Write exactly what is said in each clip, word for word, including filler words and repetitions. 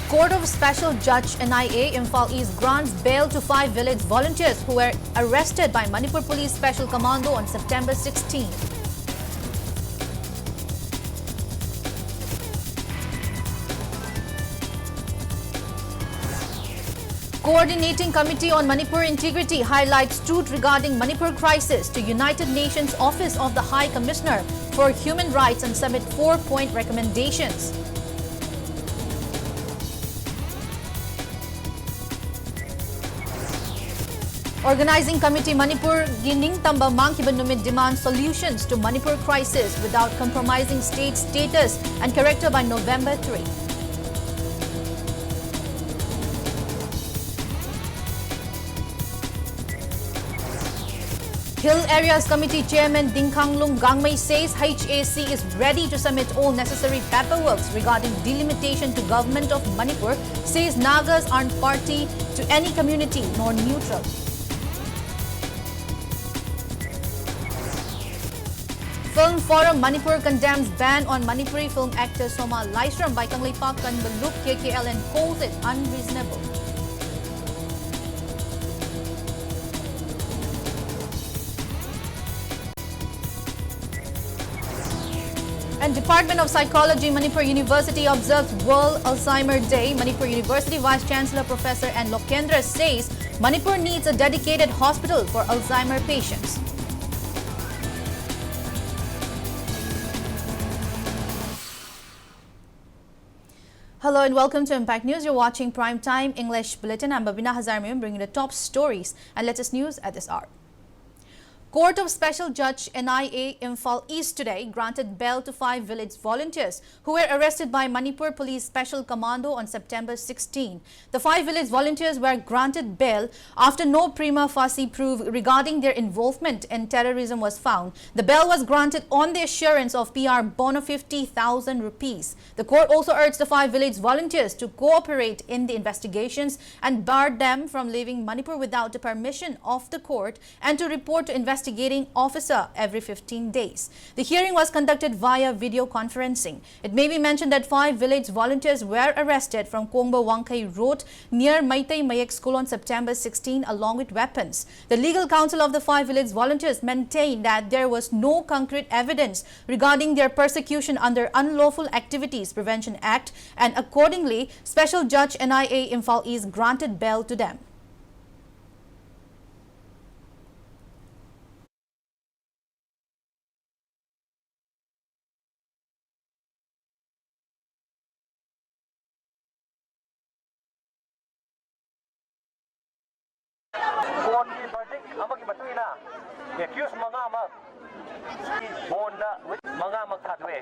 Court of Special Judge, N I A, Imphal East grants bail to five village volunteers who were arrested by Manipur Police Special Commando on September sixteenth. Coordinating Committee on Manipur Integrity highlights truth regarding Manipur crisis to United Nations Office of the High Commissioner for Human Rights and submit four-point recommendations. Organizing Committee Manipur ꯒꯤ ꯅꯤꯡꯇꯝꯕ ꯃꯥꯡꯈꯤꯕ ꯅꯨꯃꯤꯠ demand solutions to Manipur crisis without compromising state status and character by November three. Hill Areas Committee Chairman Dingkhanglung Gangmei says H A C is ready to submit all necessary paperwork regarding delimitation to Government of Manipur, says Nagas aren't party to any community nor neutral. Film Forum Manipur condemns ban on Manipuri film actor Soma Laishram by Kangleipak Kanba Lup K K L and calls it unreasonable. And Department of Psychology, Manipur University observes World Alzheimer Day. Manipur University Vice Chancellor Professor N Lokendra says Manipur needs a dedicated hospital for Alzheimer patients. Hello and welcome to Impact News. You're watching Prime Time English Bulletin. I'm Babina Hazarmyum bringing the top stories and latest news at this hour. Court of Special Judge, N I A, Imphal East today granted bail to five village volunteers who were arrested by Manipur Police Special Commando on September sixteen. The five village volunteers were granted bail after no prima facie proof regarding their involvement in terrorism was found. The bail was granted on the assurance of P R bond of fifty thousand rupees. The court also urged the five village volunteers to cooperate in the investigations and barred them from leaving Manipur without the permission of the court and to report to Investigation investigating officer every fifteen days. The hearing was conducted via video conferencing. It may be mentioned that five village volunteers were arrested from Kongba Wangkhei Road near Meitei Mayek School on September sixteen, along with weapons. The legal counsel of the five village volunteers maintained that there was no concrete evidence regarding their persecution under Unlawful Activities Prevention Act, and accordingly, Special Judge N I A Imphal East granted bail to them. Courtꯀꯤ verdict ꯑꯃꯒꯤ ꯃꯇꯨꯡ ꯏꯟꯅ accused ꯃꯉꯥꯃꯛ bondꯗ ꯃꯉꯥꯃꯛ ꯊꯥꯗꯣꯛꯑꯦ꯫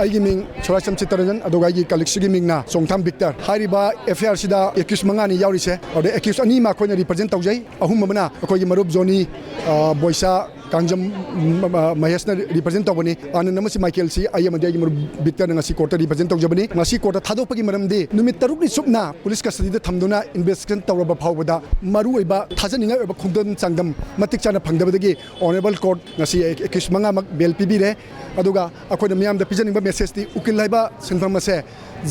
ꯑꯩꯒꯤ ꯃꯤꯡ ꯁꯨꯔꯥꯏꯁꯝ ꯆꯤꯠꯇꯔꯟꯖꯟ, ꯑꯗꯨꯒ ꯑꯩꯒꯤ colleagueꯁꯤꯒꯤ ꯃꯤꯡꯅ ꯆꯣꯡꯊꯥꯝ Victor. ꯍꯥꯏꯔꯤꯕ FIRꯁꯤꯗ accused ꯃꯉꯥꯅꯤ ꯌꯥꯎꯔꯤꯁꯦ꯫ ꯑꯗꯨꯗ accused ꯑꯅꯤ ꯑꯃ ꯑꯩꯈꯣꯏꯅ represent ꯇꯧꯖꯩ, ꯑꯍꯨꯝ ꯑꯃꯅ ꯑꯩꯈꯣꯏꯒꯤ ꯃꯔꯨꯞ ꯖꯣꯅꯤ, ꯑ, ꯕꯣꯏꯁꯥ, ꯀꯥꯡꯖꯝ, ꯃ-, ꯃ-, ꯃꯍꯦꯁꯅ represent ꯇꯧꯕꯅꯤ꯫ ꯑꯥꯅꯟꯗ ꯑꯃꯁꯨꯡ ꯃꯥꯏꯀꯦꯜꯁꯤ ꯑꯩ ꯑꯃꯗꯤ ꯑꯩꯒꯤ ꯃꯔꯨꯞ ꯕꯤꯛꯇꯔꯅ ꯉꯁꯤ courtꯇ represent ꯇꯧꯖꯕꯅꯤ꯫ ꯉꯁꯤ courtꯇ ꯊꯥꯗꯣꯛꯄꯒꯤ ꯃꯔꯝꯗꯤ ꯅꯨꯃꯤꯠ ꯇꯔꯨꯛꯅꯤ ꯆꯨꯞꯅ police custodyꯗ ꯊꯝꯗꯨꯅ investigation ꯇꯧꯔꯕ ꯐꯥꯎꯕꯗ ꯃꯔꯨꯑꯣꯏꯕ ꯊꯥꯖꯅꯤꯡꯉꯥꯏ ꯑꯣꯏꯕ ꯈꯣꯡꯗꯝ ꯆꯥꯡꯗꯝ ꯃꯇꯤꯛ ꯆꯥꯅ ꯐꯪꯗꯕꯗꯒꯤ Honourable Court ꯉꯁꯤ accused ꯃꯉꯥꯃꯛ bail ꯄꯤꯕꯤꯔꯦ꯫ ꯑꯗꯨꯒ ꯑꯩꯈꯣꯏꯅ ꯃꯤꯌꯥꯝꯗ ꯄꯤꯖꯅꯤꯡꯕ messageꯇꯤ ꯎꯀꯤꯜ ꯍꯥꯏꯕ ꯁꯤꯟꯐꯝ ꯑꯁꯦ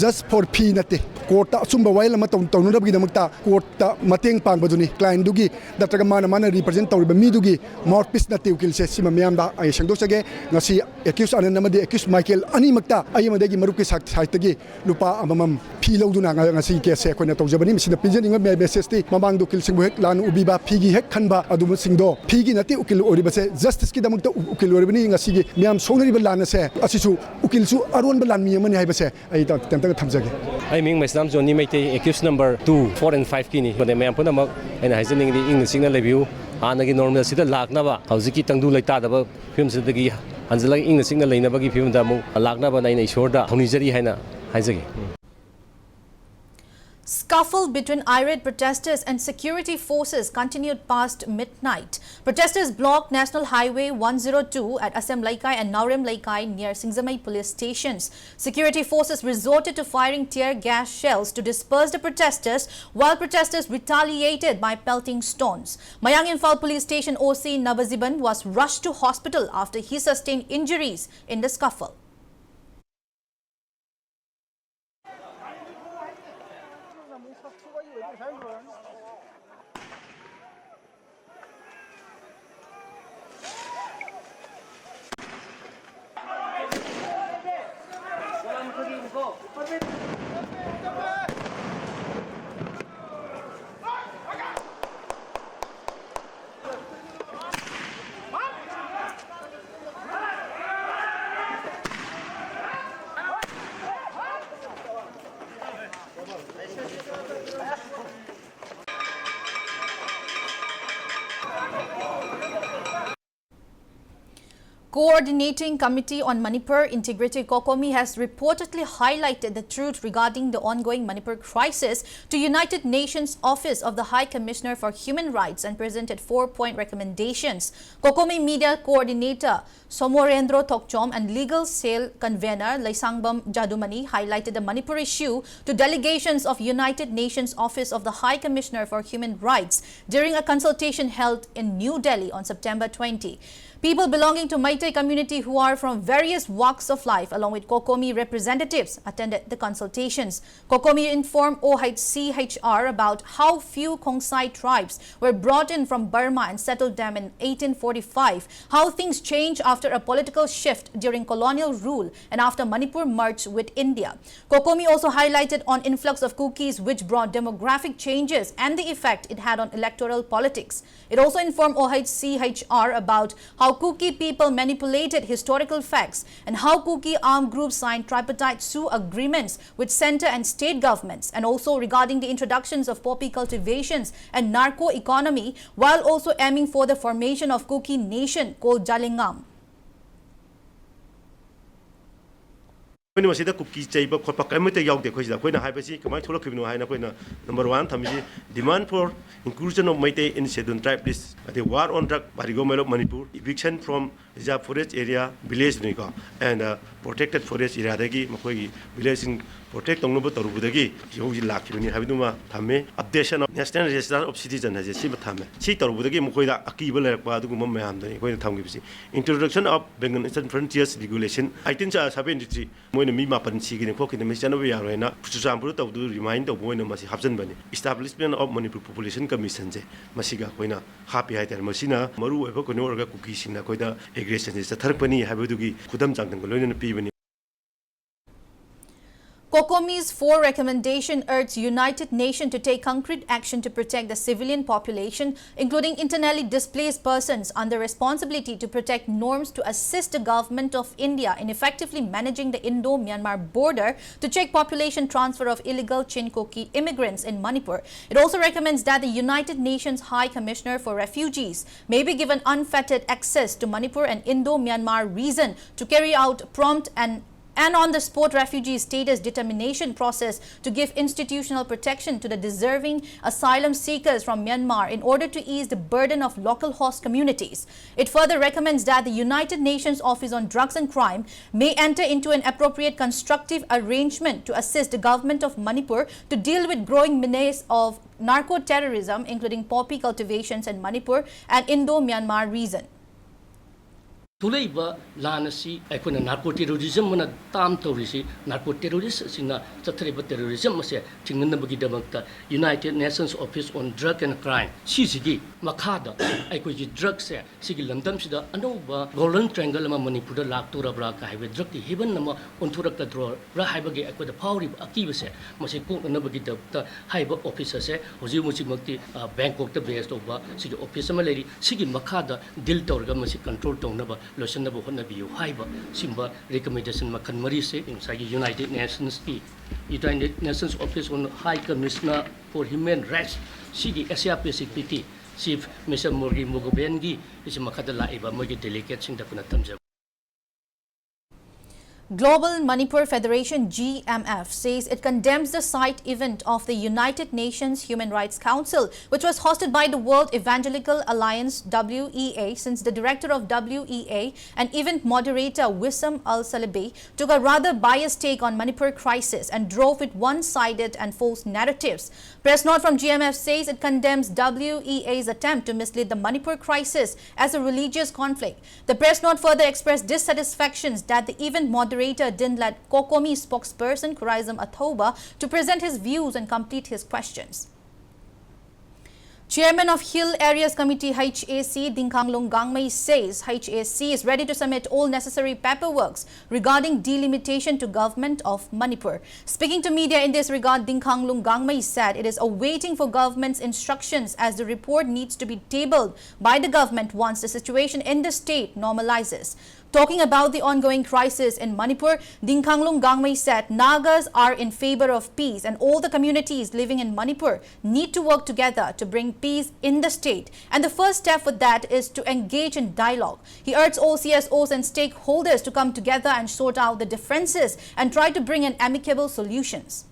just for fee ꯅꯠꯇꯦ꯫ Courtꯇ ꯑꯆꯨꯝꯕ ꯋꯥꯌꯦꯜ ꯑꯃ ꯇꯧ-, ꯇꯧꯅꯅꯕꯒꯤꯗꯃꯛꯇ courtꯇ ꯃꯇꯦꯡ ꯄꯥꯡꯕꯗꯨꯅꯤ꯫ Clientꯗꯨꯒꯤ ꯅꯠꯇ꯭ꯔꯒ ꯃꯥꯅ, ꯃꯥꯅ represent ꯇꯧꯔꯤꯕ ꯃꯤꯗꯨꯒꯤ mouthpiece ꯅꯠꯇꯦ ꯎꯀꯤꯜꯁꯦ꯫ ꯁꯤꯃ ꯃꯤꯌꯥꯝꯗ ꯑꯩ ꯁꯦꯡꯗꯣꯛꯆꯒꯦ꯫ ꯉꯁꯤ accused ꯑꯥꯅꯟꯗ ꯑꯃꯗꯤ accused ꯃꯥꯏꯀꯦꯜ ꯑꯅꯤꯃꯛꯇ ꯑꯩ ꯑꯃꯗꯤ ꯑꯩꯒꯤ ꯃꯔꯨꯞꯀꯤ side, sideꯇꯒꯤ ꯂꯨꯄꯥ ꯑꯃꯃꯝ fee ꯂꯧꯗꯨꯅ ꯉ-, ꯉꯁꯤꯒꯤ caseꯁꯦ ꯑꯩꯈꯣꯏꯅ ꯇꯧꯖꯕꯅꯤ꯫ ꯃꯁꯤꯗ ꯄꯤꯖꯅꯤꯡꯕ me-, messageꯇꯤ ꯃꯃꯥꯡꯗ ꯎꯀꯤꯜꯁꯤꯡꯕꯨ ꯍꯦꯛ ꯂꯥꯟꯅ ꯎꯕꯤꯕ, feeꯒꯤ ꯍꯦꯛ ꯈꯟꯕ ꯑꯗꯨꯒꯨꯝꯕꯁꯤꯡꯗꯣ, feeꯒꯤ ꯅꯠꯇꯦ ꯎꯀꯤꯜ ꯑꯣꯏꯔꯤꯕꯁꯦ, justiceꯀꯤꯗꯃꯛꯇ ꯎ-, ꯎꯀꯤꯜ ꯑꯣꯏꯔꯤꯕꯅꯤ꯫ ꯉꯁꯤꯒꯤ ꯃꯤꯌꯥꯝ ꯁꯣꯛꯅꯔꯤꯕ ꯂꯥꯟ ꯑꯁꯦ ꯑꯁꯤꯁꯨ ꯎꯀꯤꯜꯁꯨ ꯑꯔꯣꯟꯕ ꯂꯥꯟꯃꯤ ꯑꯃꯅꯤ ꯍꯥꯏꯕꯁꯦ ꯑꯩ ꯇ-, ꯇꯦꯟꯇꯛꯅ ꯊꯝꯖꯒꯦ꯫ ꯑꯩ ꯃꯤꯡ ꯃꯩꯁꯅꯥꯝ ꯖꯣꯅꯤ Meitei, accused number two, four and fiveꯀꯤꯅꯤ꯫ ꯑꯗꯩ ꯃꯌꯥꯝ ꯄꯨꯝꯅꯃꯛ ꯑꯩꯅ ꯍꯥꯏꯖꯅꯤꯡꯉꯤꯗꯤ ꯏꯪꯅ ꯆꯤꯛꯅ ꯂꯩꯕꯤꯌꯨ꯫ ꯍꯥꯟꯅꯒꯤ normalꯁꯤꯗ ꯂꯥꯛꯅꯕ, ꯍꯧꯖꯤꯛꯀꯤ ꯇꯪꯗꯨ ꯂꯩꯇꯥꯗꯕ ꯐꯤꯕꯝꯁꯤꯗꯒꯤ ꯍꯟꯖꯤꯜꯂꯒ ꯏꯪꯅ ꯆꯤꯛꯅ ꯂꯩꯅꯕꯒꯤ ꯐꯤꯕꯝꯗ ꯑꯃꯨꯛ ꯂꯥꯛꯅꯕꯅ ꯑꯩꯅ ꯏꯁꯣꯔꯗ ꯊꯧꯅꯤꯖꯔꯤ ꯍꯥꯏꯅ ꯍꯥꯏꯖꯒꯦ꯫ Scuffle between irate protesters and security forces continued past midnight. Protesters blocked National Highway one zero two at Asem Leikai and Naorem Leikai near Singjamei police stations. Security forces resorted to firing tear gas shells to disperse the protesters, while protesters retaliated by pelting stones. Mayang Imphal Police Station O C Nabaziban was rushed to hospital after he sustained injuries in the scuffle. Coordinating Committee on Manipur Integrity, COCOMI, has reportedly highlighted the truth regarding the ongoing Manipur crisis to United Nations Office of the High Commissioner for Human Rights and presented four-point recommendations. COCOMI Media Coordinator Somorendro Thokchom and Legal Cell Convener Leisangbam Jadumani highlighted the Manipur issue to delegations of United Nations Office of the High Commissioner for Human Rights during a consultation held in New Delhi on September twenty. People belonging to Meitei community who are from various walks of life, along with COCOMI representatives, attended the consultations. COCOMI informed O H C H R about how few Khongsai tribes were brought in from Burma and settled them in eighteen forty-five, how things changed after a political shift during colonial rule and after Manipur merged with India. COCOMI also highlighted on influx of Kukis, which brought demographic changes and the effect it had on electoral politics. It also informed O H C H R about how Kuki people manipulated historical facts and how Kuki armed groups signed tripartite S O O agreements with center and state governments, and also regarding the introductions of poppy cultivations and narco economy, while also aiming for the formation of Kuki nation called Jalingam. ꯑꯩꯈꯣꯏꯅ ꯃꯁꯤꯗ ꯀꯨꯀꯤ ꯆꯩꯕ ꯈꯣꯠꯄ ꯀꯔꯤꯃꯠꯇ ꯌꯥꯎꯗꯦ꯫ ꯑꯩꯈꯣꯏꯁꯤꯗ ꯑꯩꯈꯣꯏꯅ ꯍꯥꯏꯕꯁꯤ ꯀꯃꯥꯏꯅ ꯊꯣꯛꯂꯛꯈꯤꯕꯅꯣ ꯍꯥꯏꯅ ꯑꯩꯈꯣꯏꯅ number one ꯊꯝꯃꯤꯁꯤ, demand for inclusion of Meitei in Scheduled Tribe list, ꯑꯗꯩ war on drug, ꯕꯥꯔꯤꯒꯣ ꯃꯦꯂꯣ Manipur, eviction from reserve forest area, village ꯅꯤꯀꯣ, and protected forest area ꯗꯒꯤ ꯃꯈꯣꯏꯒꯤ village ꯁꯤꯡ protect ꯇꯧꯅꯕ ꯇꯧꯔꯨꯕꯗꯒꯤ ꯍꯧꯖꯤꯛ ꯍꯧꯖꯤꯛ ꯂꯥꯛꯈꯤꯕꯅꯤ ꯍꯥꯏꯕꯗꯨꯃ ꯊꯝꯃꯦ꯫ Updation of National Register of Citizen ꯍꯥꯏꯁꯦ ꯁꯤꯃ ꯊꯝꯃꯦ꯫ ꯁꯤ ꯇꯧꯔꯨꯕꯗꯒꯤ ꯃꯈꯣꯏꯗ ꯑꯀꯤꯕ ꯂꯩꯔꯛꯄ ꯑꯗꯨꯒꯨꯝꯕ ꯃꯌꯥꯝꯗꯨꯅꯤ ꯑꯩꯈꯣꯏꯅ ꯊꯝꯈꯤꯕꯁꯤ꯫ Introduction of Bengal Eastern Frontiers Regulation eighteen seventy-three, ꯃꯣꯏꯅ ꯃꯤ ꯃꯥꯄꯟ ꯁꯤꯒꯅꯤ ꯈꯣꯠꯀꯅꯤ, ꯃꯁꯤ ꯆꯠꯅꯕ ꯌꯥꯔꯣꯏ ꯍꯥꯏꯅ ꯆꯨꯔꯆꯥꯟꯄꯨꯔꯗ ꯇꯧꯕꯗꯨ remind ꯇꯧꯕ ꯑꯣꯏꯅ ꯃꯁꯤ ꯍꯥꯞꯆꯤꯟꯕꯅꯤ꯫ Establishment of Manipur Population Commission ꯁꯦ ꯃꯁꯤꯒ ꯑꯩꯈꯣꯏꯅ ꯍꯥꯞꯄꯤ ꯍꯥꯏꯇꯥꯔꯦ꯫ ꯃꯁꯤꯅ ꯃꯔꯨꯑꯣꯏꯕ ꯀꯩꯅꯣ ꯑꯣꯏꯔꯒ ꯀꯨꯀꯤꯁꯤꯡꯅ ꯑꯩꯈꯣꯏꯗ aggression ꯁꯦ ꯆꯠꯊꯔꯛꯄꯅꯤ ꯍꯥꯏꯕꯗꯨꯒꯤ ꯈꯨꯗꯝ ꯆꯥꯡꯗꯝꯒ ꯂꯣꯏꯅꯅ ꯄꯤꯕꯅꯤ꯫ COCOMI's four recommendation urge United Nations to take concrete action to protect the civilian population, including internally displaced persons, under responsibility to protect norms to assist the government of India in effectively managing the Indo-Myanmar border to check population transfer of illegal Chin Kuki immigrants in Manipur. It also recommends that the United Nations High Commissioner for Refugees may be given unfettered access to Manipur and Indo-Myanmar region to carry out prompt and and on the spot refugee status determination process to give institutional protection to the deserving asylum seekers from Myanmar in order to ease the burden of local host communities. It further recommends that the United Nations Office on Drugs and Crime may enter into an appropriate constructive arrangement to assist the government of Manipur to deal with growing menace of narco-terrorism, including poppy cultivations in Manipur and Indo-Myanmar region. ꯊꯣꯛꯂꯛꯏꯕ ꯂꯥꯟ ꯑꯁꯤ ꯑꯩꯈꯣꯏꯅ narco terrorism ꯑꯅ term ꯇꯧꯔꯤꯁꯤ, narco terrorist ꯑꯁꯤꯅ ꯆꯠꯊꯔꯤꯕ terrorism ꯑꯁꯦ ꯊꯤꯡꯅꯅꯕꯒꯤꯗꯃꯛꯇ United Nations Office on Drug and Crime ꯁꯤꯁꯤꯒꯤ ꯃꯈꯥꯗ ꯑꯩꯈꯣꯏꯒꯤ drug ꯁꯦ ꯁꯤꯒꯤ ꯂꯝꯗꯝꯁꯤꯗ ꯑꯅꯧꯕ Golden Triangle ꯑꯃ ꯃꯅꯤꯄꯨꯔꯗ ꯂꯥꯛꯇꯣꯔꯕ꯭ꯔꯥ ꯀ ꯍꯥꯏꯕ drug ꯀꯤ heaven ꯑꯃ ꯑꯣꯟꯊꯣꯔꯛꯀꯗ꯭ꯔꯣ ꯔ ꯍꯥꯏꯕꯒꯤ ꯑꯩꯈꯣꯏꯗ ꯐꯥꯎꯔꯤꯕ ꯑꯀꯤꯕꯁꯦ ꯃꯁꯤ ꯀꯣꯛꯅꯅꯕꯒꯤꯗꯃꯛꯇ ꯍꯥꯏꯔꯤꯕ office ꯑꯁꯦ ꯍꯧꯖꯤꯛ ꯍꯧꯖꯤꯛꯃꯛꯇꯤ ꯕꯦꯡꯀꯣꯛꯇ base ꯇꯧꯕ ꯁꯤꯒꯤ office ꯑꯃ ꯂꯩꯔꯤ꯫ ꯁꯤꯒꯤ ꯃꯈꯥꯗ deal ꯇꯧꯔꯒ ꯃꯁꯤ control ꯇꯧꯅꯕ, ꯂꯣꯏꯁꯤꯟꯅꯕ ꯍꯣꯠꯅꯕꯤꯌꯨ ꯍꯥꯏꯕ ꯁꯤꯒꯨꯝꯕ recommendation ꯃꯈꯜ ꯃꯔꯤꯁꯦ ꯉꯁꯥꯏꯒꯤ United Nations ꯀꯤ United Nations Office on High Commissioner for Human Rights ꯁꯤꯒꯤ Asia Pacific ꯀꯤ Chief Mister Morgi Mugoben ꯒꯤ ꯁꯤ ꯃꯈꯥꯗ ꯂꯥꯛꯏꯕ ꯃꯣꯏꯒꯤ delegate ꯁꯤꯡꯗ ꯑꯩꯈꯣꯏꯅ ꯊꯝꯖꯕ꯫ Global Manipur Federation, G M F, says it condemns the side event of the United Nations Human Rights Council, which was hosted by the World Evangelical Alliance, W E A, since the director of W E A and event moderator Wissam Al Salibi took a rather biased take on Manipur crisis and drove with one-sided and false narratives. Press note from G M F says it condemns W E A's attempt to mislead the Manipur crisis as a religious conflict. The press note further expressed dissatisfactions that the event moderator didn't let COCOMI spokesperson Khuraisam Athoba to present his views and complete his questions. Chairman of Hill Areas Committee, H A C, Dingkhanglung Gangmei, says H A C is ready to submit all necessary paperworks regarding delimitation to Government of Manipur. Speaking to media in this regard, Dingkhanglung Gangmei said it is awaiting for government's instructions as the report needs to be tabled by the government once the situation in the state normalizes. Talking about the ongoing crisis in Manipur, Dingkhanglung Gangmei said Nagas are in favor of peace and all the communities living in Manipur need to work together to bring peace in the state. And the first step for that is to engage in dialogue. He urged all C S Os and stakeholders to come together and sort out the differences and try to bring in amicable solutions.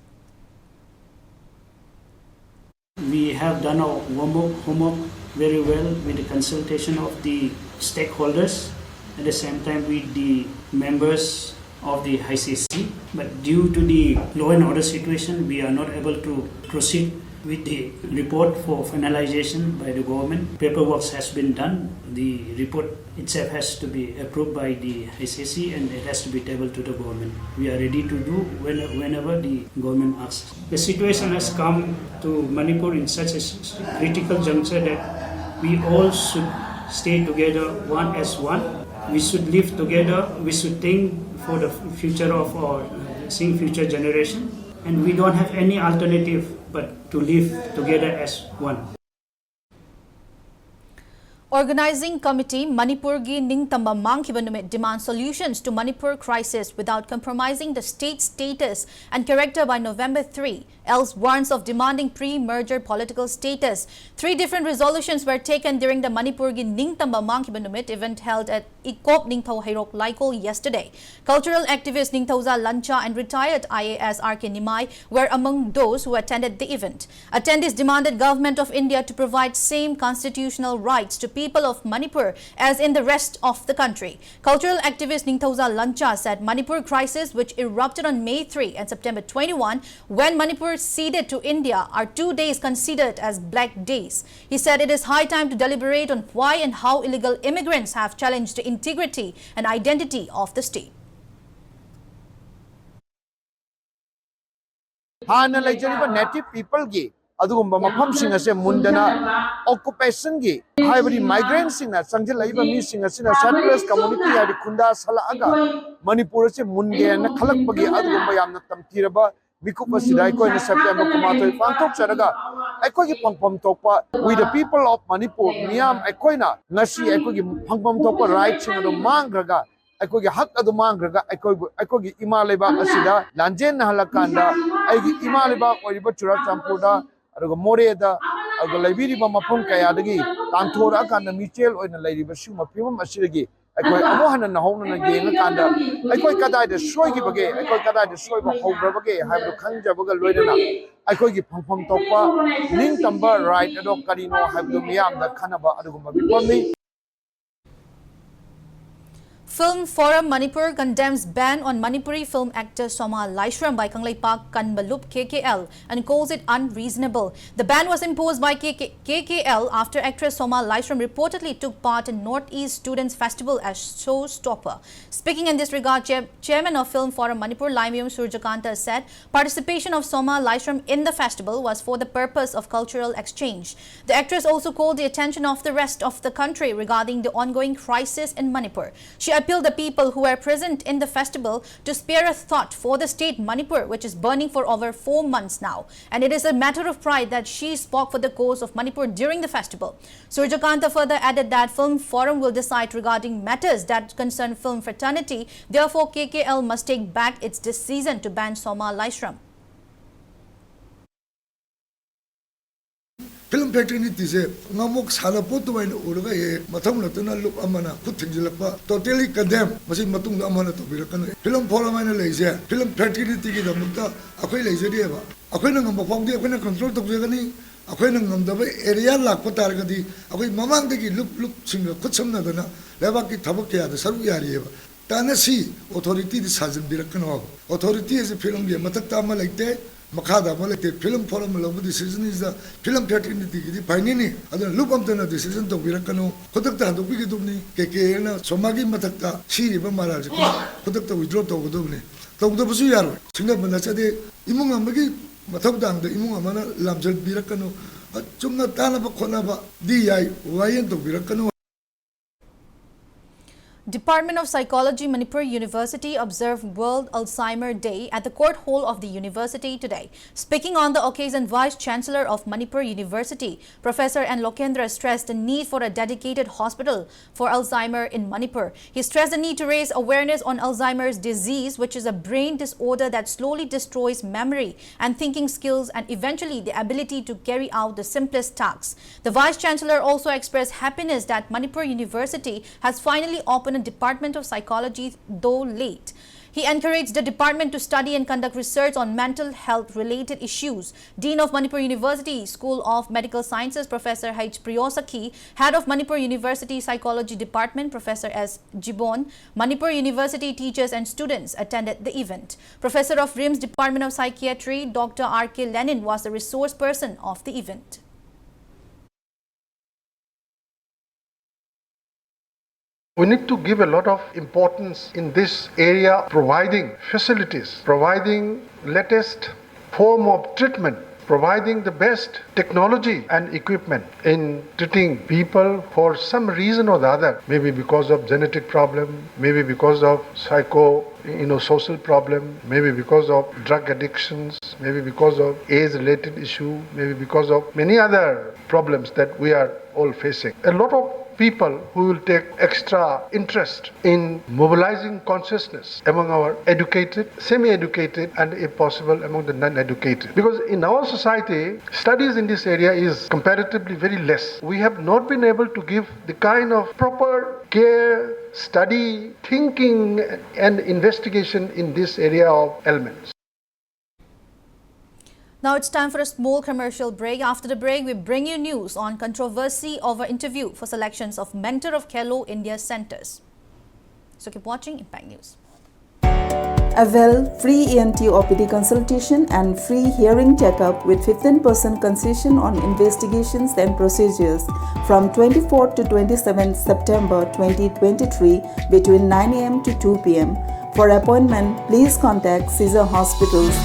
We have done our homework, homework very well with the consultation of the stakeholders, at the same time with the members of the H A C. But due to the law and order situation, we are not able to proceed with the report for finalization by the government. Paperwork has been done. The report itself has to be approved by the H A C and it has to be tabled to the government. We are ready to do when, whenever the government asks. The situation has come to Manipur in such a s-, critical juncture that we all should stay together, one as one. We should live together. We should think for the f-, future of our, uh, seeing future generation. And we don't have any alternative but to live together as one. Organizing Committee, Manipurgi Ningtamba Mangkhiba Numit demand solutions to Manipur crisis without compromising the state status and character by November three, else warns of demanding pre-merger political status. Three different resolutions were taken during the Manipurgi Ningtamba Mangkhiba Numit event held at Ikop Ningthou Heirok Laikol yesterday. Cultural activist Ningthouja Lancha and retired I A S R K Nimai were among those who attended the event. Attendees demanded Government of India to provide same constitutional rights to people of Manipur as in the rest of the country. Cultural activist Ningthouja Lancha said Manipur crisis, which erupted on May three and September twenty-one, when Manipur ceded to India, are two days considered as black days. He said it is high time to deliberate on why and how illegal immigrants have challenged the integrity and identity of the state. ꯍꯥꯟꯅ ꯂꯩꯖꯔꯤꯕ native peopleꯒꯤ ꯑꯗꯨꯒꯨꯝꯕ ꯃꯐꯝꯁꯤꯡ ꯑꯁꯦ ꯃꯨꯟꯗꯅ occupationꯒꯤ, ꯍꯥꯏꯕꯗꯤ migrantꯁꯤꯡꯅ, ꯆꯪꯁꯤꯜꯂꯛꯏꯕ ꯃꯤꯁꯤꯡ ꯑꯁꯤꯅ settlers community ꯍꯥꯏꯗꯤ ꯈꯨꯟꯗꯥꯁꯜꯂꯛꯑꯒ ꯃꯅꯤꯄꯨꯔ ꯑꯁꯦ ꯃꯨꯟꯒꯦꯅ ꯈꯜꯂꯛꯄꯒꯤ ꯑꯗꯨꯒꯨꯝꯕ ꯌꯥꯝꯅ ꯇꯝꯊꯤꯔꯕ ꯃꯤꯀꯨꯞ ꯑꯁꯤꯗ ꯑꯩꯈꯣꯏꯅ September ꯀꯨꯟꯃꯥꯊꯣꯏ ꯄꯥꯡꯊꯣꯛꯆꯔꯒ ꯑꯩꯈꯣꯏꯒꯤ ꯐꯪꯐꯝ ꯊꯣꯛꯄ, we the people of Manipur, ꯃꯤꯌꯥꯝ ꯑꯩꯈꯣꯏꯅ ꯉꯁꯤ ꯑꯩꯈꯣꯏꯒꯤ ꯐꯪꯐꯝ ꯊꯣꯛꯄ rightꯁꯤꯡ ꯑꯗꯨ ꯃꯥꯡꯈ꯭ꯔꯒ, ꯑꯩꯈꯣꯏꯒꯤ ꯍꯛ ꯑꯗꯨ ꯃꯥꯡꯈ꯭ꯔꯒ ꯑꯩꯈꯣꯏꯕꯨ, ꯑꯩꯈꯣꯏꯒꯤ ꯏꯃꯥ ꯂꯩꯕꯥꯛ ꯑꯁꯤꯗ ꯂꯥꯟꯖꯦꯟꯅꯍꯜꯂꯀꯥꯟꯗ ꯑꯩꯒꯤ ꯏꯃꯥ ꯂꯩꯕꯥꯛ ꯑꯣꯏꯔꯤꯕ ꯆꯨꯔꯆꯥꯟꯄꯨꯔꯗ, ꯑꯗꯨꯒ ꯃꯣꯔꯦꯗ, ꯑꯗꯨꯒ ꯂꯩꯕꯤꯔꯤꯕ ꯃꯐꯝ ꯀꯌꯥꯗꯒꯤ ꯇꯥꯟꯊꯣꯔꯛꯑꯀꯥꯟꯗ ꯃꯤꯆꯦꯜ ꯑꯣꯏꯅ ꯂꯩꯔꯤꯕ ꯁꯤꯒꯨꯝꯕ ꯐꯤꯕꯝ ꯑꯁꯤꯗꯒꯤ ꯑꯩꯈꯣꯏ ꯑꯃꯨꯛ ꯍꯟꯅ ꯅꯧꯍꯧꯅꯅ ꯌꯦꯡꯉꯀꯥꯟꯗ ꯑꯩꯈꯣꯏ ꯀꯗꯥꯏꯗ ꯁꯣꯏꯈꯤꯕꯒꯦ, ꯑꯩꯈꯣꯏ ꯀꯗꯥꯏꯗ ꯁꯣꯏꯕ ꯍꯧꯈ꯭ꯔꯕꯒꯦ ꯍꯥꯏꯕꯗꯨ ꯈꯪꯖꯕꯒ ꯂꯣꯏꯅꯅ ꯑꯩꯈꯣꯏꯒꯤ ꯐꯪꯐꯝ ꯊꯣꯛꯄ ꯅꯤꯡꯇꯝꯕ right ꯑꯗꯣ ꯀꯔꯤꯅꯣ ꯍꯥꯏꯕꯗꯨ ꯃꯤꯌꯥꯝꯗ ꯈꯟꯅꯕ ꯑꯗꯨꯒꯨꯝꯕ ꯃꯤꯐꯝꯅꯤ꯫ Film Forum Manipur condemns ban on Manipuri film actor Soma Laishram by Kangleipak Kanbalup K K L and calls it unreasonable. The ban was imposed by K K, K K L after actress Soma Laishram reportedly took part in Northeast Students Festival as showstopper. Speaking in this regard, chair, chairman of Film Forum Manipur, Laimyum Surjakanta, said participation of Soma Laishram in the festival was for the purpose of cultural exchange. The actress also called the attention of the rest of the country regarding the ongoing crisis in Manipur. She appealed the people who were present in the festival to spare a thought for the state Manipur, which is burning for over four months now. And it is a matter of pride that she spoke for the cause of Manipur during the festival. Surjakanta further added that Film Forum will decide regarding matters that concern film fraternity. Therefore, K K L must take back its decision to ban Soma Laishram. Film fraternity ꯁꯦ ꯉꯥꯃꯣꯛ ꯁꯥꯟꯅꯄꯣꯠ ꯑꯗꯨꯃꯥꯏꯅ ꯎꯔꯒ ꯍꯦꯛ ꯍꯦꯛ ꯃꯊꯪ ꯃꯔꯛꯇꯅ ꯂꯨꯞ ꯑꯃꯅ ꯈꯨꯠ ꯊꯤꯡꯖꯤꯜꯂꯛꯄ, totally condemn꯫ ꯃꯁꯤ ꯃꯇꯨꯡꯗ ꯑꯃꯅ ꯇꯧꯕꯤꯔꯛꯀꯅꯨ꯫ Film forum ꯍꯥꯏꯅ ꯂꯩꯔꯤꯁꯦ film fraternity ꯒꯤꯗꯃꯛꯇ ꯑꯩꯈꯣꯏ ꯂꯩꯖꯔꯤꯑꯕ꯫ ꯑꯩꯈꯣꯏꯅ ꯉꯝꯕ ꯐꯥꯎꯗꯤ ꯑꯩꯈꯣꯏꯅ control ꯇꯧꯖꯒꯅꯤ꯫ ꯑꯩꯈꯣꯏꯅ ꯉꯝꯗꯕ area ꯂꯥꯛꯄ ꯇꯥꯔꯒꯗꯤ ꯑꯩꯈꯣꯏ ꯃꯃꯥꯡꯗꯒꯤ ꯂꯨꯞ ꯂꯨꯞꯁꯤꯡꯒ ꯈꯨꯠꯁꯝꯅꯗꯅ ꯂꯩꯕꯥꯛꯀꯤ ꯊꯕꯛ ꯀꯌꯥꯗ ꯁꯔꯨꯛ ꯌꯥꯔꯤꯑꯕ꯫ ꯇꯥꯟꯅꯁꯤ, authority ꯗ ꯁꯥꯖꯤꯟꯕꯤꯔꯛꯀꯅꯣ ꯍꯥꯏꯕ꯫ Authority ꯑꯁꯤ film ꯒꯤ ꯃꯊꯛꯇ ꯑꯃ ꯂꯩꯇꯦ, ꯃꯈꯥꯗ ꯑꯃ ꯂꯩꯇꯦ꯫ Film forum ꯅ ꯂꯧꯕ decision ꯁꯤꯗ film fraternity ꯒꯤꯗꯤ ꯐꯥꯏꯅꯤꯅꯤ꯫ ꯑꯗꯨꯅ ꯂꯨꯞ ꯑꯝꯇꯅ decision ꯇꯧꯕꯤꯔꯛꯀꯅꯨ꯫ ꯈꯨꯗꯛꯇ ꯍꯟꯗꯣꯛꯄꯤꯒꯗꯕꯅꯤ꯫ ꯀꯦ ꯀꯦ ꯑꯦꯜꯅ ꯁꯣꯃꯥꯒꯤ ꯃꯊꯛꯇ ꯁꯤꯔꯤꯕ ꯃꯔꯥꯜꯁꯤ ꯈꯨꯗꯛꯇ withdraw ꯇꯧꯒꯗꯕꯅꯤ꯫ ꯇꯧꯗꯕꯁꯨ ꯌꯥꯔꯣꯏ꯫ ꯁꯤꯡꯅꯕ ꯅꯠꯆꯗꯦ꯫ ꯏꯃꯨꯡ ꯑꯃꯒꯤ ꯃꯊꯧꯗꯥꯡꯗ ꯏꯃꯨꯡ ꯑꯃꯅ ꯂꯥꯝꯖꯟꯕꯤꯔꯛꯀꯅꯨ꯫ ꯑ, ꯆꯨꯝꯅ ꯇꯥꯅꯕ ꯈꯣꯠꯅꯕꯗꯤ ꯌꯥꯏ, ꯋꯥꯌꯦꯜ ꯇꯧꯕꯤꯔꯛꯀꯅꯨ꯫ Department of Psychology, Manipur University observed World Alzheimer Day at the court hall of the university today. Speaking on the occasion, Vice Chancellor of Manipur University, Professor N Lokendra, stressed the need for a dedicated hospital for Alzheimer in Manipur. He stressed the need to raise awareness on Alzheimer's disease, which is a brain disorder that slowly destroys memory and thinking skills and eventually the ability to carry out the simplest tasks. The Vice Chancellor also expressed happiness that Manipur University has finally opened a Department of Psychology, though late. He encouraged the department to study and conduct research on mental health related issues. Dean of Manipur University School of Medical Sciences, Professor H Priyosakhi, Head of Manipur University Psychology Department, Professor S Jibon, Manipur University teachers and students attended the event. Professor of RIMS Department of Psychiatry, Doctor R K Lenin, was the resource person of the event. We need to give a lot of importance in this area, providing facilities, providing latest form of treatment, providing the best technology and equipment in treating people for some reason or the other, maybe because of genetic problem, maybe because of psycho, you know, social problem, maybe because of drug addictions, maybe because of age-related issue, maybe because of many other problems that we are all facing. A lot of people who will take extra interest in mobilizing consciousness among our educated, semi-educated, and if possible, among the non-educated. Because in our society, studies in this area is comparatively very less. We have not been able to give the kind of proper care, study, thinking, and investigation in this area of elements. Now it's time for a small commercial break. After the break, we bring you news on controversy over interview for selections of mentor of Khelo India centers. So keep watching Impact News. Avail free E N T O P D consultation and free hearing checkup with fifteen percent concession on investigations and procedures from twenty-fourth to twenty-seventh September twenty twenty-three between nine a m to two p m. For appointment, please contact Caesar Hospitals.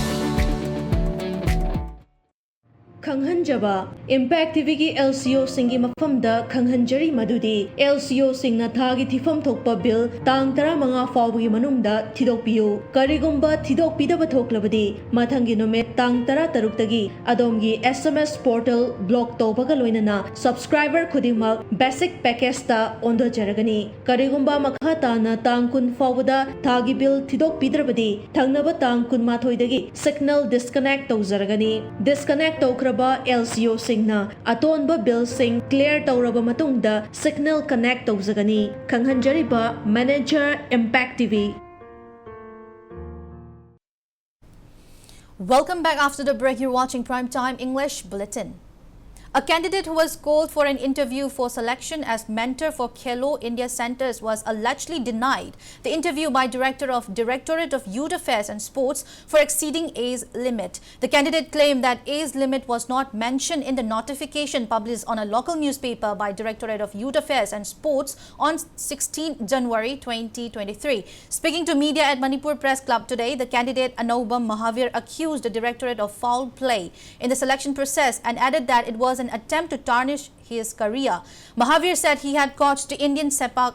ꯈꯪꯍꯟꯖꯕ꯫ Impact ꯇꯤꯚꯤꯒꯤ L C ꯑꯣꯁꯤꯡꯒꯤ ꯃꯐꯝꯗ ꯈꯪꯍꯟꯖꯔꯤ ꯃꯗꯨꯗꯤ L C ꯑꯣꯁꯤꯡꯅ ꯊꯥꯒꯤ ꯊꯤꯐꯝ ꯊꯣꯛꯄ bill ꯇꯥꯡ ꯇꯔꯥꯃꯉꯥ ꯐꯥꯎꯕꯒꯤ ꯃꯅꯨꯡꯗ ꯊꯤꯗꯣꯛꯄꯤꯌꯨ꯫ ꯀꯔꯤꯒꯨꯝꯕ ꯊꯤꯗꯣꯛꯄꯤꯗꯕ ꯊꯣꯛꯂꯕꯗꯤ ꯃꯊꯪꯒꯤ ꯅꯨꯃꯤꯠ ꯇꯥꯡ ꯇꯔꯥꯇꯔꯨꯛꯇꯒꯤ ꯑꯗꯣꯝꯒꯤ ꯑꯦꯁ ꯑꯦꯝ ꯑꯦꯁ ꯄꯣꯔꯇꯦꯜ ꯕ꯭ꯂꯣꯛ ꯇꯧꯕꯒ ꯂꯣꯏꯅꯅ ꯁꯕꯁꯀ꯭ꯔꯥꯏꯕꯔ ꯈꯨꯗꯤꯡꯃꯛ ꯕꯦꯁꯤꯛ ꯄꯦꯀꯦꯖꯇ ꯑꯣꯟꯊꯖꯔꯒꯅꯤ꯫ ꯀꯔꯤꯒꯨꯝꯕ ꯃꯈꯥ ꯇꯥꯅ ꯇꯥꯡ ꯀꯨꯟ ꯐꯥꯎꯕꯗ ꯊꯥꯒꯤ ꯕꯤꯜ ꯊꯤꯗꯣꯛꯄꯤꯗ꯭ꯔꯕꯗꯤ ꯊꯪꯅꯕ ꯇꯥꯡ ꯀꯨꯟꯃꯥꯊꯣꯏꯗꯒꯤ ꯁꯤꯒꯅꯦꯜ ꯗꯤꯁꯀꯅꯦꯛ ꯇꯧꯖꯔꯒꯅꯤ꯫ ꯗꯤꯁꯀꯅꯦꯛ ꯇꯧꯈ꯭ꯔꯕ ꯑꯦꯜ ꯁꯤ ꯑꯣꯁꯤꯡꯅ ꯑꯇꯣꯟꯕ ꯕꯤꯜꯁꯤꯡ ꯀ꯭ꯂꯤꯌꯥꯔ ꯇꯧꯔꯕ ꯃꯇꯨꯡꯗ ꯁꯤꯒꯅꯦꯜ ꯀꯅꯦꯛ ꯇꯧꯖꯒꯅꯤ꯫ ꯈꯪꯍꯟꯖꯔꯤꯕ manager, Impact TV. Welcome back. After the break, you're watching Prime Time English Bulletin. A candidate who was called for an interview for selection as mentor for Khelo India Centres was allegedly denied the interview by Director of Directorate of Youth Affairs and Sports for exceeding age limit. The candidate claimed that age limit was not mentioned in the notification published on a local newspaper by Directorate of Youth Affairs and Sports on sixteenth January twenty twenty-three. Speaking to media at Manipur Press Club today, the candidate Anobam Mahavir accused the Directorate of foul play in the selection process and added that it was an attempt to tarnish his career. Mahavir said he had coached the Indian Sepak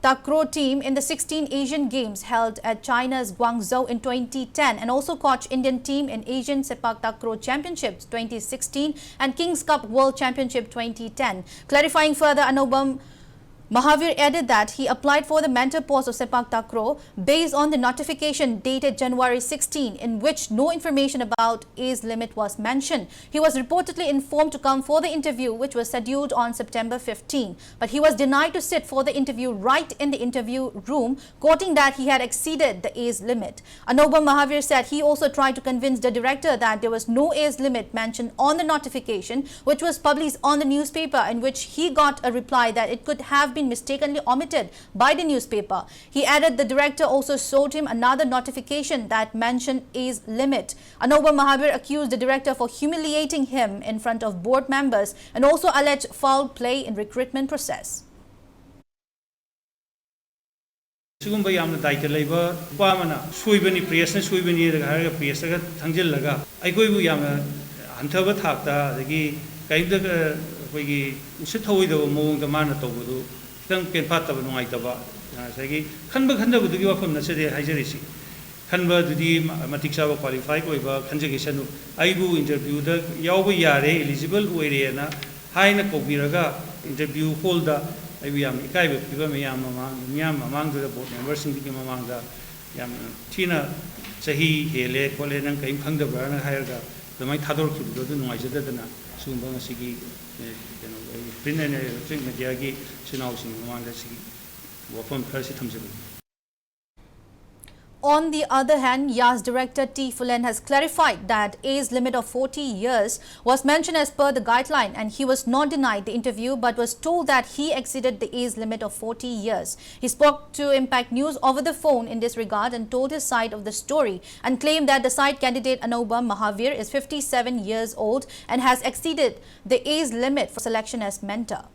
Takraw team in the sixteen Asian Games held at China's Guangzhou in twenty ten and also coached Indian team in Asian Sepak Takraw Championships twenty sixteen and King's Cup World Championship twenty ten. Clarifying further, Anobam Mahavir added that he applied for the mentor post of Sepak Takraw based on the notification dated January sixteen, in which no information about age limit was mentioned. He was reportedly informed to come for the interview, which was scheduled on September fifteen, but he was denied to sit for the interview right in the interview room, quoting that he had exceeded the age limit. Anobam Mahavir said he also tried to convince the director that there was no age limit mentioned on the notification, which was published on the newspaper, in which he got a reply that it could have been mistakenly omitted by the newspaper. He added the director also showed him another notification that mentioned age limit. Anobam Mahavir accused the director for humiliating him in front of board members and also alleged foul play in recruitment process. ꯁꯤꯒꯨꯝꯕ ꯌꯥꯝꯅ ꯗꯥꯏꯇ ꯂꯩꯕ ꯅꯨꯄꯥ ꯑꯃꯅ ꯁꯣꯏꯕꯅꯤ, ꯄ꯭ꯔꯦꯁꯅ ꯁꯣꯏꯕꯅꯤ ꯍꯥꯏꯔꯒ ꯄ꯭ꯔꯦꯁꯇꯒ ꯊꯥꯡꯖꯤꯜꯂꯒ ꯑꯩꯈꯣꯏꯕꯨ ꯌꯥꯝꯅ ꯍꯟꯊꯕ ꯊꯥꯛꯇ, ꯑꯗꯒꯤ ꯀꯔꯤꯝꯇ ꯑꯩꯈꯣꯏꯒꯤ ꯎꯁꯤꯠ ꯊꯑꯣꯏꯗꯕ ꯃꯑꯣꯡꯗ ꯃꯥꯅ ꯇꯧꯕꯗꯨ ꯈꯤꯇꯪ ꯄꯦꯟꯐꯥꯠꯇꯕ, ꯅꯨꯡꯉꯥꯏꯇꯕ, ꯉꯁꯥꯏꯒꯤ ꯈꯟꯕ ꯈꯟꯗꯕꯗꯨꯒꯤ ꯋꯥꯐꯝ ꯅꯠꯆꯗꯦ ꯍꯥꯏꯖꯔꯤꯁꯤ꯫ ꯈꯟꯕꯗꯨꯗꯤ ꯃ- ꯃꯇꯤꯛ ꯆꯥꯕ, ꯀ꯭ꯋꯥꯂꯤꯐꯥꯏ ꯑꯣꯏꯕ ꯈꯟꯖꯈꯤꯁꯅꯨ꯫ ꯑꯩꯕꯨ ꯏꯟꯇꯔꯚ꯭ꯌꯨꯗ ꯌꯥꯎꯕ ꯌꯥꯔꯦ, ꯏꯂꯤꯖꯤꯕꯜ ꯑꯣꯏꯔꯦꯅ ꯍꯥꯏꯅ ꯀꯧꯕꯤꯔꯒ ꯏꯟꯇꯔꯚ꯭ꯌꯨ ꯍꯣꯜꯗ ꯑꯩꯕꯨ ꯌꯥꯝꯅ ꯏꯀꯥꯏꯕ ꯄꯤꯕ, ꯃꯌꯥꯝ ꯃꯃꯥꯡ, ꯃꯤꯌꯥꯝ ꯃꯃꯥꯡꯗꯨꯗ, ꯕꯣꯔꯗ ꯃꯦꯝꯕꯔꯁꯤꯡꯗꯨꯒꯤ ꯃꯃꯥꯡꯗ ꯌꯥꯝꯅ ꯊꯤꯅ "ꯆꯍꯤ ꯍꯦꯜꯂꯦ ꯈꯣꯠꯂꯦ, ꯅꯪ ꯀꯔꯤꯝ ꯈꯪꯗꯕ꯭ꯔꯥꯅ" ꯍꯥꯏꯔꯒ ꯑꯗꯨꯃꯥꯏꯅ ꯊꯥꯗꯣꯔꯛꯈꯤꯕꯗꯣ ꯑꯗꯨ ꯅꯨꯡꯉꯥꯏꯖꯗꯗꯅ, ꯁꯤꯒꯨꯝꯕ ꯉꯁꯤꯒꯤ, ꯑꯦ, ꯀꯩꯅꯣ, ꯑꯩ ꯄ꯭ꯔꯤꯟ ꯑꯦꯟ ꯏꯂꯦꯛꯇ꯭ꯔꯣꯅꯤꯛ ꯃꯦꯗꯤꯌꯥꯒꯤ ꯏꯆꯤꯜ ꯏꯅꯥꯎꯁꯤꯡꯒꯤ ꯃꯃꯥꯡꯗ ꯁꯤꯒꯤ ꯋꯥꯐꯝ ꯈꯔꯁꯤ ꯊꯝꯖꯕꯅꯤ꯫ On the other hand, YAS director T Phulen has clarified that age limit of forty years was mentioned as per the guideline, and he was not denied the interview but was told that he exceeded the age limit of forty years. He spoke to Impact News over the phone in this regard and told his side of the story and claimed that the side candidate Anobam Mahavir is fifty-seven years old and has exceeded the age limit for selection as mentor.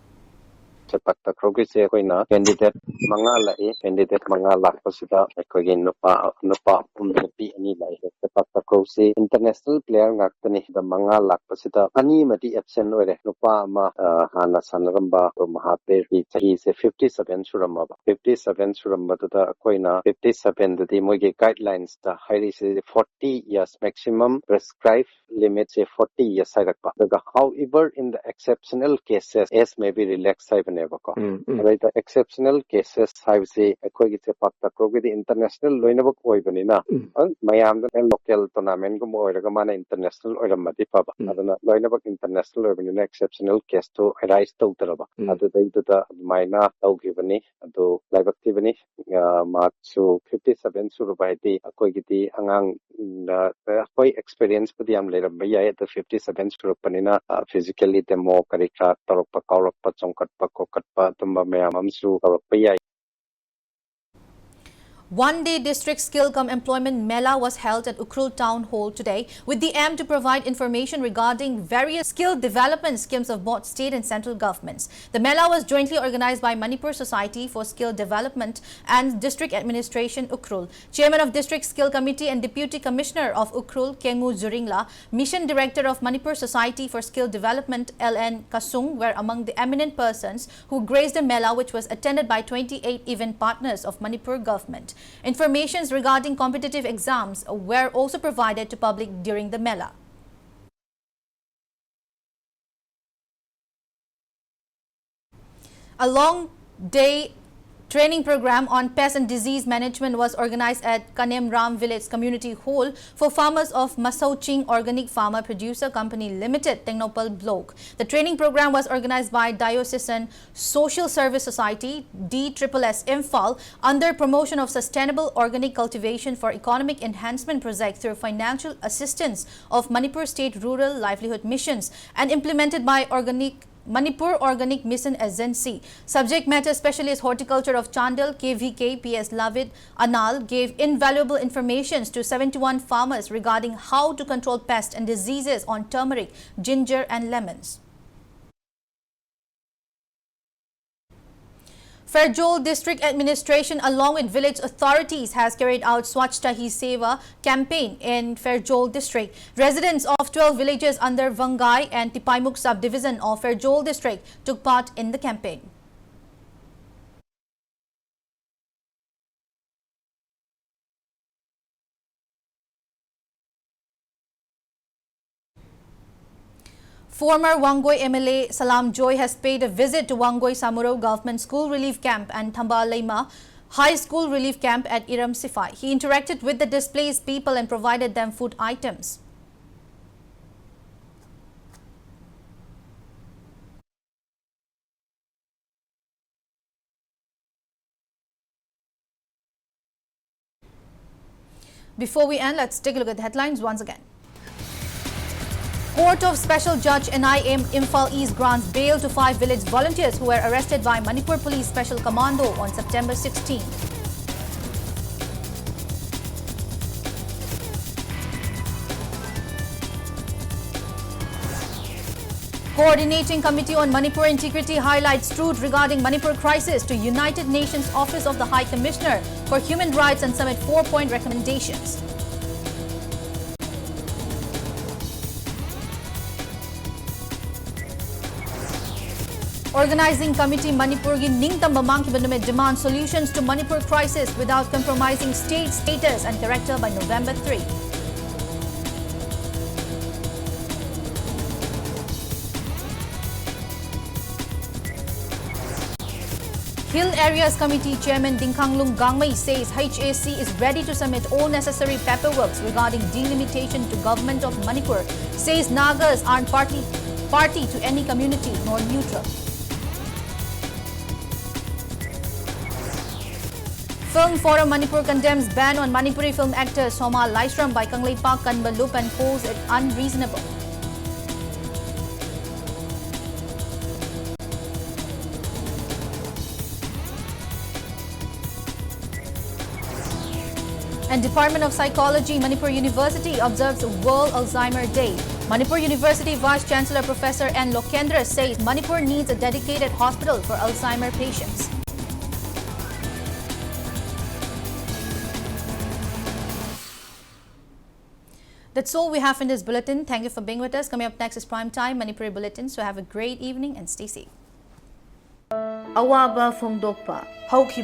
ꯁꯦꯄꯥꯛ ꯇꯥꯀ꯭ꯔꯣꯒꯤꯁꯦ ꯑꯩꯈꯣꯏꯅ candidate ꯃꯉꯥ ꯂꯥꯛꯏ꯫ Candidate ꯃꯉꯥ ꯂꯥꯛꯄꯁꯤꯗ ꯑꯩꯈꯣꯏꯒꯤ ꯅꯨꯄꯥ ꯅꯨꯄꯥ ꯑꯍꯨꯝ, ꯅꯨꯄꯤ ꯑꯅꯤ ꯂꯥꯛꯏ꯫ ꯁꯦꯄꯥꯛ ꯇꯥꯀ꯭ꯔꯣꯁꯤ ꯏꯟꯇꯔꯅꯦꯁꯅꯦꯜ ꯄ꯭ꯂꯦꯌꯔ ꯉꯥꯛꯇꯅꯤ꯫ ꯁꯤꯗ ꯃꯉꯥ ꯂꯥꯛꯄꯁꯤꯗ ꯑꯅꯤ ꯑꯃꯗꯤ ꯑꯦꯕꯁꯦꯟ ꯑꯣꯏꯔꯦ꯫ ꯅꯨꯄꯥ ꯑꯃ ꯑ, ꯍꯥꯟꯅ ꯁꯥꯟꯅꯔꯝꯕ ꯃꯍꯥꯄꯦꯔꯒꯤ ꯆꯍꯤꯁꯦ ꯐꯤꯐꯇꯤ ꯁꯚꯦꯟ ꯁꯨꯔꯝꯃꯕ꯫ ꯐꯤꯐꯇꯤ ꯁꯚꯦꯟ ꯁꯨꯔꯝꯕꯗꯨꯗ ꯑꯩꯈꯣꯏꯅ ꯐꯤꯐꯇꯤ ꯁꯚꯦꯟꯗꯗꯤ ꯃꯣꯏꯒꯤ ꯒꯥꯏꯗꯂꯥꯏꯟꯁꯇ ꯍꯥꯏꯔꯤꯁꯤ ꯐꯣꯔꯇꯤ ꯌꯔꯁ ꯃꯦꯛꯁꯤꯃꯝ ꯄ꯭ꯔꯦꯁꯀ꯭ꯔꯥꯏꯕ ꯂꯤꯃꯤꯠꯁꯦ ꯐꯣꯔꯇꯤ ꯌꯔꯁ ꯍꯥꯏꯔꯛꯄ꯫ ꯑꯗꯨꯒ however in the exceptional cases age may be relaxed ꯍꯥꯏꯕꯅꯦ꯫ ꯍꯥꯏꯕꯀꯣ꯫ ꯎꯝ, ꯎꯝ꯫ ꯑꯗꯩꯗ exceptional cases ꯍꯥꯏꯕꯁꯤ ꯑꯩꯈꯣꯏꯒꯤꯁꯦ ꯄꯥꯛꯇꯛ ꯒ꯭ꯔꯨꯞꯀꯤꯗꯤ international ꯂꯣꯏꯅꯃꯛ ꯑꯣꯏꯕꯅꯤꯅ, ꯎꯝ꯫ ꯑꯗꯨꯝ ꯃꯌꯥꯝꯗ local tournament ꯒꯨꯝꯕ ꯑꯣꯏꯔꯒ ꯃꯥꯅ international ꯑꯣꯏꯔꯝꯃꯗꯤ ꯐꯕ꯫ ꯎꯝ꯫ ꯑꯗꯨꯅ ꯂꯣꯏꯅꯃꯛ international ꯑꯣꯏꯕꯅꯤꯅ exceptional case ꯇꯨ arise ꯇꯧꯗ꯭ꯔꯕ꯫ ꯎꯝ꯫ ꯑꯗꯨꯗꯩꯗꯨꯗ ꯑꯗꯨꯃꯥꯏꯅ ꯇꯧꯈꯤꯕꯅꯤ꯫ ꯑꯗꯨ ꯂꯥꯏꯕꯛ ꯊꯤꯕꯅꯤ꯫ ꯑ, ꯃꯍꯥꯛꯁꯨ fifty seven ꯁꯨꯔꯕ ꯍꯥꯏꯗꯤ ꯑꯩꯈꯣꯏꯒꯤꯗꯤ ꯑꯉꯥꯡ, ꯎꯝ, ꯑ, ꯍꯣꯏ, experience ꯄꯨꯗꯤ ꯌꯥꯝ ꯂꯩꯔꯝꯕ ꯌꯥꯏ, ꯑꯗꯣ fifty seven ꯁꯨꯔꯛꯄꯅꯤꯅ, ꯑ, physically demo ꯀꯔꯤ ꯀꯔꯥ ꯇꯧꯔꯛꯄ, ꯀꯥꯎꯔꯛꯄ, ꯆꯣꯡꯈꯠꯄ, ꯈꯣꯀꯠꯄ ꯑꯗꯨꯝꯕ ꯃꯌꯥꯝ ꯑꯃꯁꯨ ꯇꯧꯔꯛꯄ ꯌꯥꯏ꯫ One-day District Skill cum Employment Mela was held at Ukhrul Town Hall today with the aim to provide information regarding various skill development schemes of both state and central governments. The Mela was jointly organized by Manipur Society for Skill Development and District Administration Ukhrul. Chairman of District Skill Committee and Deputy Commissioner of Ukhrul, Kengu Zuringla, Mission Director of Manipur Society for Skill Development, L N Kasung, were among the eminent persons who graced the Mela, which was attended by twenty-eight event partners of Manipur government. Informations regarding competitive exams were also provided to public during the Mela. A long day training program on pest and disease management was organized at Kanem Ram Village Community Hall for farmers of Masauching Organic Farmer Producer Company Limited, Tengnoupal Block. The training program was organized by Diocesan Social Service Society, D triple S Imphal, under promotion of Sustainable Organic Cultivation for Economic Enhancement Project through financial assistance of Manipur State Rural Livelihood Missions and implemented by Organic Manipur Organic Mission Agency. Subject matter specialist horticulture of Chandel, K V K, P S Lavit Anal, gave invaluable informations to seventy-one farmers regarding how to control pests and diseases on turmeric, ginger and lemons. Pherzawl District Administration, along with village authorities, has carried out Swachhata Hi Seva campaign in Pherzawl District. Residents of twelve villages under Vangai and Tipaimukh subdivision of Pherzawl District took part in the campaign. Former Wangoi M L A Salam Joy has paid a visit to Wangoi Samuro Government School Relief Camp and Thamba Leima High School Relief Camp at Iram Sifai. He interacted with the displaced people and provided them food items. Before we end, let's take a look at the headlines once again. Court of Special Judge N I A Imphal East grants bail to five village volunteers who were arrested by Manipur Police Special Commando on September sixteenth. Coordinating Committee on Manipur Integrity highlights truth regarding Manipur crisis to United Nations Office of the High Commissioner for Human Rights and submit four-point recommendations. Organizing Committee Manipurꯒꯤ ꯅꯤꯡꯇꯝꯕ ꯃꯥꯡꯈꯤꯕ ꯅꯨꯃꯤꯠ demand solutions to Manipur crisis without compromising state status and character by November three. Hill Areas Committee Chairman Dingkhanglung Gangmei says H A C is ready to submit all necessary paperworks regarding delimitation to Government of Manipur, says Nagas aren't partly party to any community nor neutral. Film Forum Manipur condemns ban on Manipuri film actor Soma Laishram by Kangleipak Kanbalup and calls it unreasonable. And Department of Psychology, Manipur University observes World Alzheimer Day. Manipur University Vice Chancellor Professor N Lokendra says Manipur needs a dedicated hospital for Alzheimer patients. That's all we have in this bulletin. Thank you for being with us. Coming up next is Prime Time Manipuri Bulletin. So have a great evening and stay safe. ꯑꯋꯥꯕ ꯐꯣꯡꯗꯣꯛꯄ꯫ ꯍꯧꯈꯤꯕ